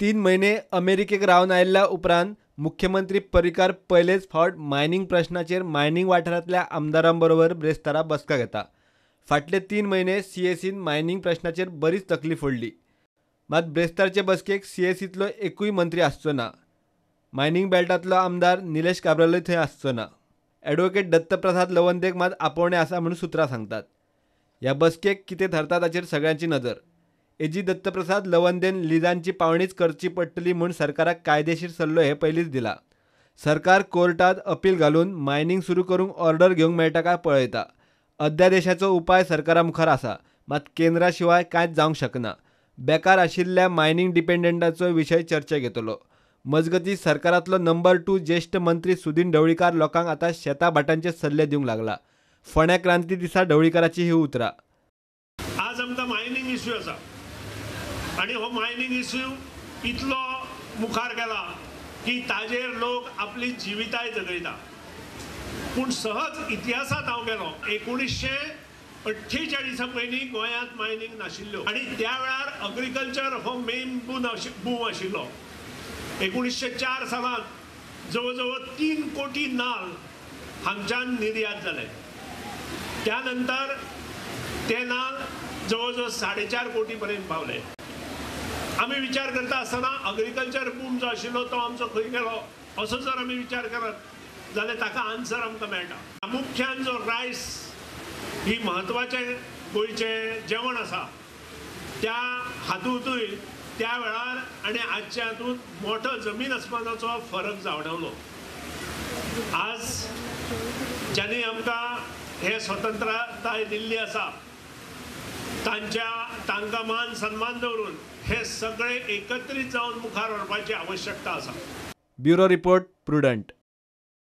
3 म्हयने अमेरिकेक रावन आयिल्ल्या उपरांत मुख्यमंत्री पर्रीकार पयलेच फावट मायनिंग प्रश्नाचेर मायनिंग वाठारांतल्या आमदारां बरोबर ब्रेस्तारा बसका घेता. फाटले 3 म्हयने सीएसीन मायनिंग प्रश्नाचेर बरीच तकली फोडली. मात ब्रेस्तारचे बसकेक सीएसींतलो एकूय मंत्री आसचो ना. मायनिंग बेल्टांतलो आमदार निलेश काब्रालूय थंय आसचो ना. ॲडव्होकेट दत्तप्रसाद लवंदेक मात आपोवणें आसा म्हूण सुत्रां सांगतात. ह्या बसकेक कितें थरता ताचेर सगळ्यांची नदर. एजी दत्तप्रसाद लवंदेन लिजांची पावणीच करची पडटली म्हूण सरकाराक कायदेशीर सल्लो हे पयलींच दिला. सरकार कोर्टात अपील घालून मायनिंग सुरू करूंक ऑर्डर घेवंक मेळटा काय पळयता. अध्यादेशाचो उपाय सरकारा मुखार आसा, मात केंद्रा शिवाय कांयच जावंक शकना. बेकार आशिल्ल्या मायनिंग डिपेंडंटाचो विशय चर्चेक येतलो. मजगतीं सरकारांतलो नंबर 2 ज्येश्ठ मंत्री सुदिन ढवळीकार लोकांक आतां शेता भाटांचे सल्ले दिवंक लागला. फोंड्या क्रांती दिसा ढवळीकाराची ही उतरां. आज आमकां मायनिंग इश्यू आसा आनी हो मायनिंग इश्यू इतलो मुखार गेला की ताजेर लोक आपली जिविताय जगयता. पूण सहज इतिहासांत हांव गेलो, 1948 पयलीं गोंयांत मायनिंग नाशिल्ल्यो आनी त्या वेळार अग्रिकल्चर हो मेन बूम आशिल्लो. 1904 सालांत जवळ जवळ 3 कोटी नाल हांगच्यान निर्यात जाले. त्या नंतर ते नाल जवळ जवळ 4.5 कोटी पर्यंत पावले. आमी विचार करता आसतना अग्रिकल्चर बूम जो आशिल्लो तो आमचो खंय गेलो असो जर आमी विचार करत जाल्यार ताका आन्सर आमकां मेळटा. प्रामुख्यान जो रायस ही म्हत्वाचें गोंयचें जेवण आसा त्या हातूंतूय त्या वेळार आनी आजच्या हातूंत मोठो जमीन आसमानाचो फरक जाणवलो. आज ज्यांनी आमकां हे स्वतंत्रताय दिल्ली आसा तांकां मान सन्मान दवरून हे सगळे एकत्रीत जावन मुखार व्हरपाची आवश्यकता आसा. Bureau report, Prudent.